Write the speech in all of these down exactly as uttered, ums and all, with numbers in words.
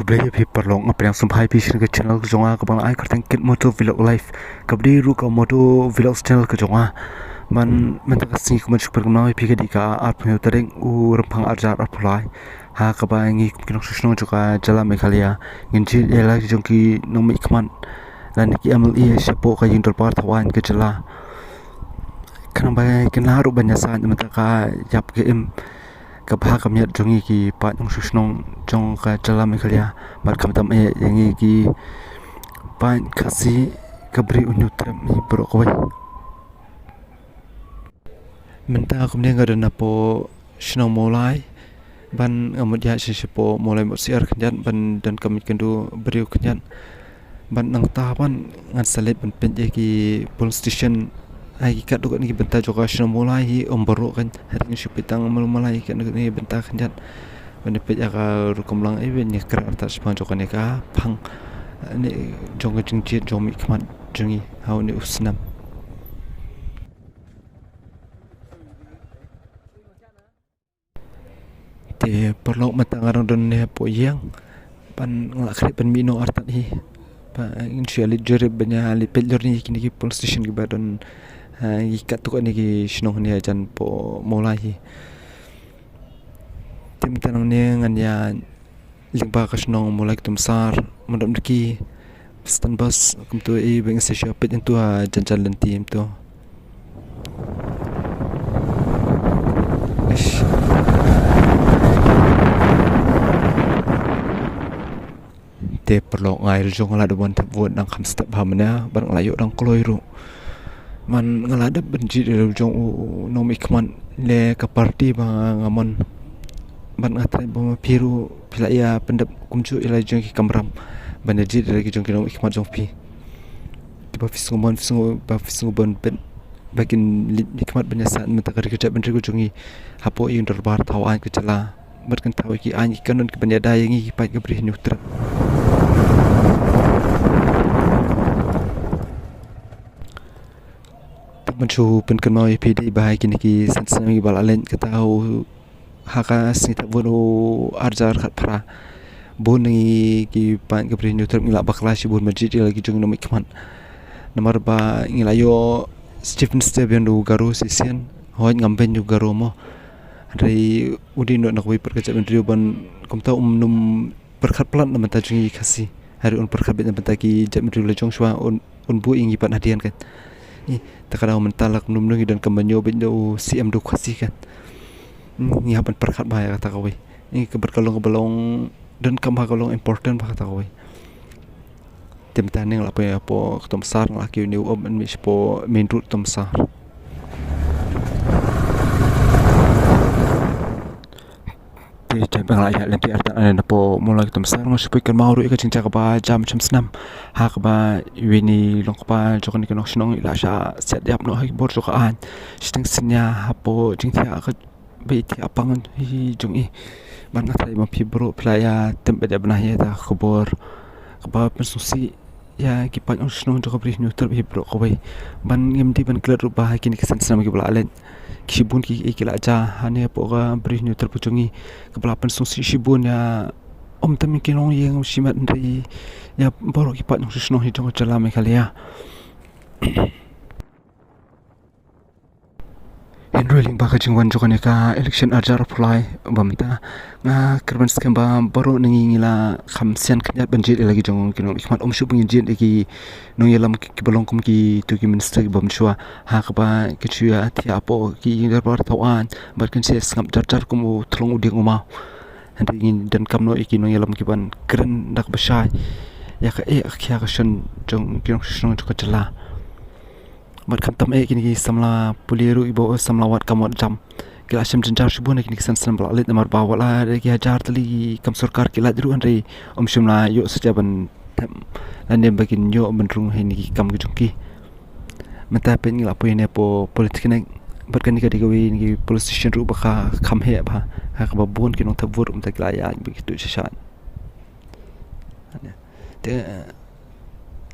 Khublei ïa phi paralok, nga pdiang sngewbha ïa phi sha ka channel ka jong nga kaba nga la ai kyrteng Kit Moto Vlog Life, kaba dei ruh ka Moto Vlogs channel ka jong nga. Ban mynta ka sngi kumba nga shu pynkynmaw ïa phi ka dei ka arphew tarik u Rymphang arhajar arphew lai, ha kaba ngi kum ki nongshong shnong jong ka jylla Meghalaya ngin jied ïa la ki jong ki nongmihkhmat lane ki M L A shapoh ka ïing dorbar thaw aiñ ka jylla. Khnang ba kin lah ruh ban ïasaid mynta ka ïap ka im, ka bha ka miat jong ngi ki paid nongshong shnong jong ka jylla Meghalaya, bad khamtam eh ïa ngi ki paid Khasi ka Bri u Hynñiewtrep hi baroh kawei. Mynta kumne nga don hapoh shnong Mawlai, ban nga mut ïaid sha shapoh Mawlai Mawsiar khyndiat ban donkam ïa kynduh briew khyndiat. Ban nangta ban ngan sa leit ban peit ïa ki police station ha ki katto katne ki bynta jong ka shnong Mawlai hi, ym baroh kan, hynrei ngan shu peit tang Mawlai, katto katne ki bynta khyndiat. Ban peit ïa ka rukom lang, eh, ban ïa kren artat shaphang jong kane ka phang, eh, ne jong ka jingjied jong mihkhmat jong ngi ha une u snem. Te paralok, mynta nga dang don hangne hapoh ïing, ban nga la khreh ban mih noh artat hi. Ba ngin shu ïa leit jurip ban ïa leit peit lor ïa kine ki police station kiba don, ha, ïa katto katne ki shnong hangne hajan hapoh Mawlai hi. Te mynta nangne ngan ïa lyngba ka shnong Mawlai Ktumsar, Mawdap Naki, Western Bus, kumto, eh, ba ngin sa shu peit hangto hajan jan lynti kumto. Ish. Te paralok, nga ruh jong nga la dep wan thep vote dang kham step bha mynne, bad nga la ïoh dang kloi ruh. Man nga la dep ban jied ïa la u jong u nongmihkhmat lane ka party ba nga mon. Bad nga tharai ba ma phi ruh phi lah ïa pyndep kumjuh ïa la jong ki kamram ban ïa jied ïa la ki jong ki nongmihkhmat jong phi. Te ba phi sngewbha, phi sngewbha, ba phi sngewbha ban peit ba kin leit mihkhmat ban ïasaid mynta ka ri ka jaitbynriew ka jong ngi hapoh ïing dorbar thaw aiñ ka jylla. Bad kin thaw ïa ki aiñ ki kanun kiban ïada ïa ngi ki paid ka Bri Hynñiewtrep. Tang ban shu pynkynmaw ïa phi dei ba ha kine ki san snem kiba la leit, kata u, ha ka sngi thep vote u arhajar khatphra, bun na ngi ki paid ka Bri Hynñiewtrep ngi la bakla shibun ban jied ïa la ki jong ngi nongmihkhmat. Namar ba ngi la ïoh Chief Minister ba ïeng da u Garo shisien, hooid ngam beiñ da u Garo mo. Hynrei u dei uno na kawei pat ka jaitbynriew ban kumta um nym pyrkhat palat na bynta jong ngi Khasi. Hynrei un pyrkhat beit na bynta ki jaitbynriew la jong shuwa, un, un buh ïa ngi pat hadien kan. Ï, ta ka daw mynta la kumno kumno ngi donkam ban ïoh beit da u C M da u Khasi kan. Ngi hap ban pyrkhat bha ïa kata kawei. Ï, kaba ka long, kaba long, donkam bha, ka long important bha kata kawei. Te mynta nga la poi hapoh Ktumsar, nga la kiew ne u ym mih shapoh main road Ktumsar. Te jan ba nga la ïaid lynti artat hangne hapoh Mawlai Ktumsar, nga shu poi kynmaw ruh ïa ka jingjia kaba jam sham snem, ha kaba iwei na i long kpa jong kane ka nongshnong i la shah siat ïap noh ha ki bor jong ka aiñ. Shiteng synñia hapoh jingthiah ka ba i thiah pang hi jong i. Bad nga tharai ma phi baroh phi la ïa tip beit ïa bnai ïa kata ka khubor kaba pynsngewsih ïa ki paid nongshong shnong jong ka Bri Hynñiewtrep hi baroh kawei. Bad ngim dei ban klet ruh ba ha kine ki san snem kiba la leit, ki shibun ki, ki la jia hangne hapoh ka Bri Hynñiewtrep ka jong ngi, kaba la pynsngewsih shibun ïa, ym tang ïa ki nongïing shimet hynrei ïa baroh ki paid nongshong shnong hi jong ka jylla Meghalaya. Hynrei lyngba ka jingwan jong kane ka election arhajar arphew lai ba mynta, nga kyrmen skhem ba baroh na ngi ngi la kham sian khyndiat ban jied ïa la ki jong ki nongmihkhmat, ym shuh ba ngin jied ïa ki nongïalam ki, kiba long kum kito ki minister kiba mynshuwa, ha kaba kin shu ïa thiah hapoh ki ïing dorbar thaw aiñ bad kin shu ïa sngap jar jar kum u thlong u dieng u maw. Hynrei ngin donkam noh ïa ki nongïalam kiban kren da kaba shai ïa ka eh ka khia ka shon jong ki nongshong shnong jong ka jylla. Bad khamtam eh kine ki samla pule ruh, kiba, samla wad kam wad jam, ki la shem jynjar shibun ha kine ki san snem ba la leit, namar ba wat la ki hajar tylli ki kam sorkar ki lait ruh hynrei ym shym la ïoh shuh ban them lane ba kin ïoh ban rung ha kine ki kam ki jong ki. Mynta peit ngi la poi hangne hapoh Polytechnic, bad kane ka dei kawei na ki police station ruh ba ka kham heh bha, ha kaba bun ki nongthep vote mynta ki la ïaid bad kito shisha. Te, eh,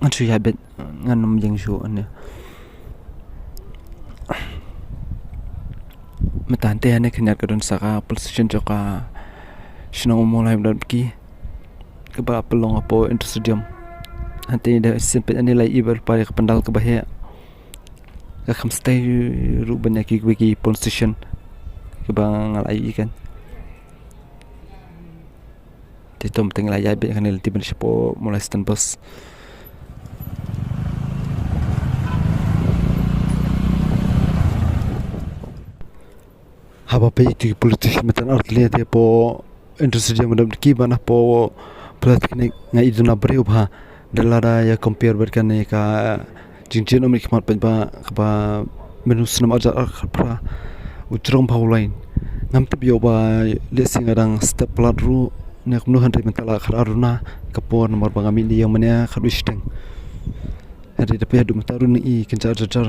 ngan shu ïaid beit, ngan ym ïeng shuh hangne. Mynta hangtei hangne khyndiat ka don sa ka police station jong ka shnong Mawlai Mawdap Naki. kaba pynlong hapoh Indoor Stadium. Hangtei da sien peit hangne la ïohi ba lypa ïa ka pandal kaba heh. Ka kham stei ruh ban ïa kiwei ki polling station kiba nga la ïohi kan. Te to mynta ngi la ïaid beit hangne lynti ban leit shapoh Mawlai Stand Bus. Haba peit ïa ki politician mynta artylli te hapoh Indoor Stadium, mynta ki ban hapoh Polytechnic nga i duna briew bha. Da lada ïa compare bad kane ka jingjia ym ri khmat paidbah kaba mynta u snem arhajar arphew phra, u jrong bha u line. Ngam tip ïoh ba lehse nga dang step palat ruh ne kumno, hynrei mynta la khatar duna ka por namar ba nga mih na ïing mynne khatwei shiteng. Hynrei da phi haduh mynta ruh ngi i kynja jar jar.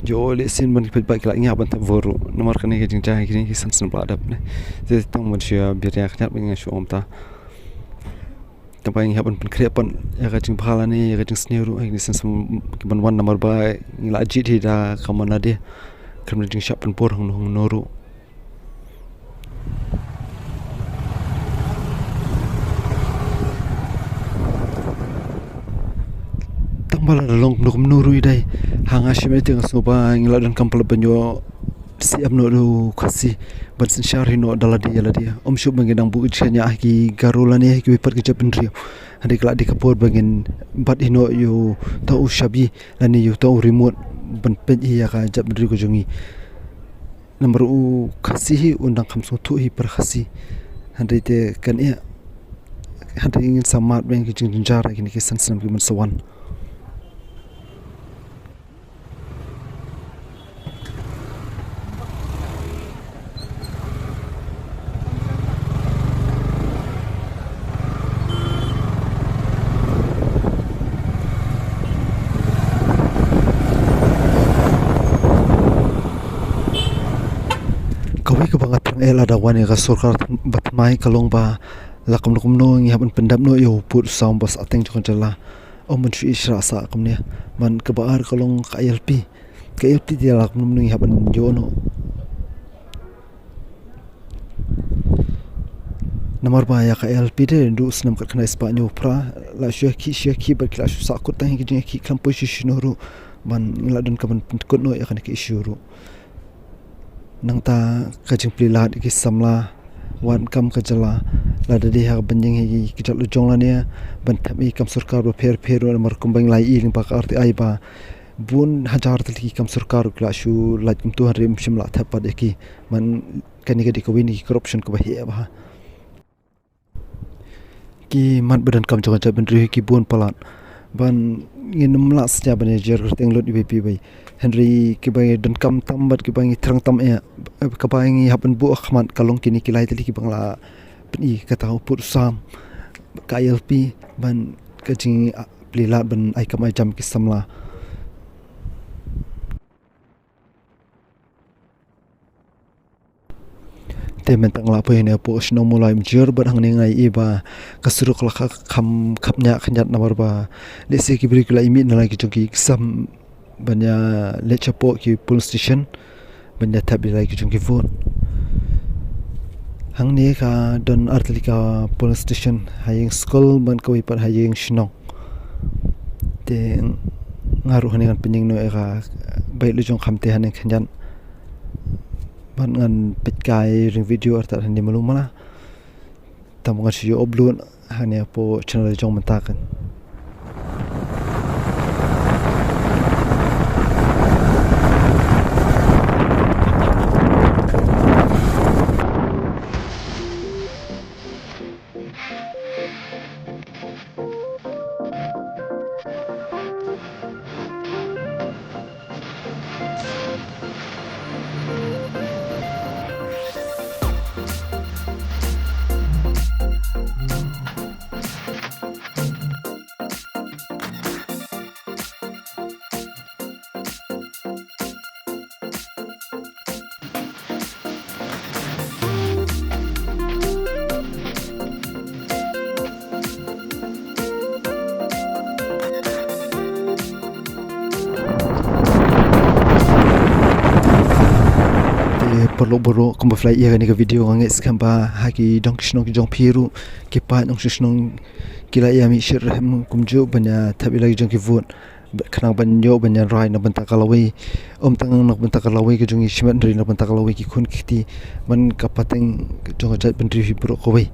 Ïoh lehse ban ki paidbah ki la ngiah ban thep vote ruh namar kane ka jingjia kine ki san snem ba la dep ne. Te tang ban shu ïa biria khyndiat ban nga shu ong mynta. Tang ba ngi hap ban pynkhreh pat ïa ka jingbha lane ïa ka jingsniew ruh ha kine san snem ki ban wan namar ba ngi la jied hi da ka mon lade. Khlem da jingshah pynpur hangno hangno ruh. Tang ba la da long kumno kumno ruh i dei, ha nga shim ïa te nga sngew ba ngi la donkam palat ban ïoh siem noh da u Khasi ban synshar hi noh da lade ïa lade. Ym shuh ba ngi dang buh jingshaniah ha ki Garo lane ha kiwei pat ki jaitbynriew. Hynrei ka la dei ka por ba ngin bat hi noh ïa uta u shabi lane ïa uta u remote ban peit hi ïa ka jaitbynriew ka jong ngi. Namar u Khasi hi un dang kham sngewthuh hi para Khasi. Hynrei te kan ïa, hynrei ngin sa mad bad ki jingjynjar ha kine ki san snem ki ban sa wan. Kawei kaba nga thrang eh lada wan ïa ka sorkar ba thymmai ka long ba la kumno kumno ngi hap ban pyndep noh ïa u pud u saw ba sahteng jong ka jylla. Ym ban shu ïa shrah sah kumne. Bad kaba ar ka long ka I L P. Ka I L P te la kumno kumno ngi hap ban ïoh noh. Namar ba ïa ka I L P te naduh u snem khatkhyndai spah hynñiew phra la shu ïakhih shu ïakhih bad ki la shu sahkut tang ïa ki jingïakhih khlem poi shuh shuh noh ruh. Bad ngi la donkam ban pynkut noh ïa kane ka issue ruh. Nangta ka jingplie lad ïa ki samla wat kam ka jylla, lada dei ha ka ban ïeng ha ki kjat lajong lane ban thep ïa ki kam sorkar bapher bapher ruh, namar kumba ngi la ïohi lyngba ka R T I ba bun hajar tylli ki kam sorkar ki la shu lait kumto hynrei ym shym la thep pat ïa ki. Bad kane ka dei kawei na ki corruption kaba heh bha. Ki mat ba donkam jong ka jaitbynriew hi ki bun palat. Bad ngin ym lah shisha ban ïa jer kyrteng lut iwei pa iwei. Hynrei kiba ngi donkam tam bad kiba ngi thrang tam eh, kaba ngi hap ban buh ha khmat ka long kine ki lai tylli kiba nga la pyni, kata u pud u sam, ka I L P bad ka jingplie lad ban ai kam ai jam ki samla. Te mynta nga la poi hangne hapoh shnong Mawlai Mynjur bad hangne nga ïohi ba ka surok la kham khapngiah khyndiat namar ba lehse ki briew ki la ïa mih na la ki jong ki exam ban ïa leit shapoh ki polling station ban ïa thep ïa la ki jong ki vote. Hangne ka don artylli ka polling station, ha ïing skul bad kawei pat ha ïing shnong. Te nga ruh hangne ngan pynïeng noh ïa ka bike lajong, khamte hangne khyndiat. Bad ngan peit kai ring video artat hangne malu mala. Tang ba ngan shu ïa upload hangne hapoh channel jong mynta kan. Baroh baroh, kumba phi la ïa kane ka video nga ngeit skhem ba ha ki dong ki shnong ki jong phi ruh, ki paid nongshong shnong ki la ïa mih shitrhem kumjuh ban ïa thep ïa la ki jong ki vote. Khnang ban ïoh ban ïa rai na bynta ka lawei. Um tang na bynta ka lawei ka jong i shimet hynrei na bynta ka lawei ki khun ki kti. Ban ka pateng ka jong ka jaitbynriew hi baroh kawei.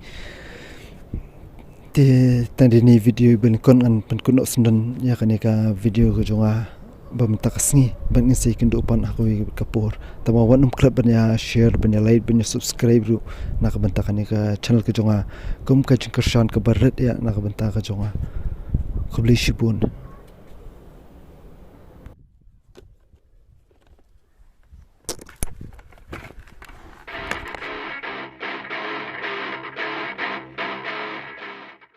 Te tang da kane ka video ban kon ngan pynkut noh syndon ïa kane ka video ka jong nga ba mynta ka sngi ban ngin sa ïakynduh pat ha kawei ka por. Tangba wat nym klet ban ïa share, ban ïa like, ban ïa subscribe ruh na ka bynta kane ka channel ka jong nga. Kum ka jingkyrshan kaba rit ïa na ka bynta ka jong nga. Khublei shibun.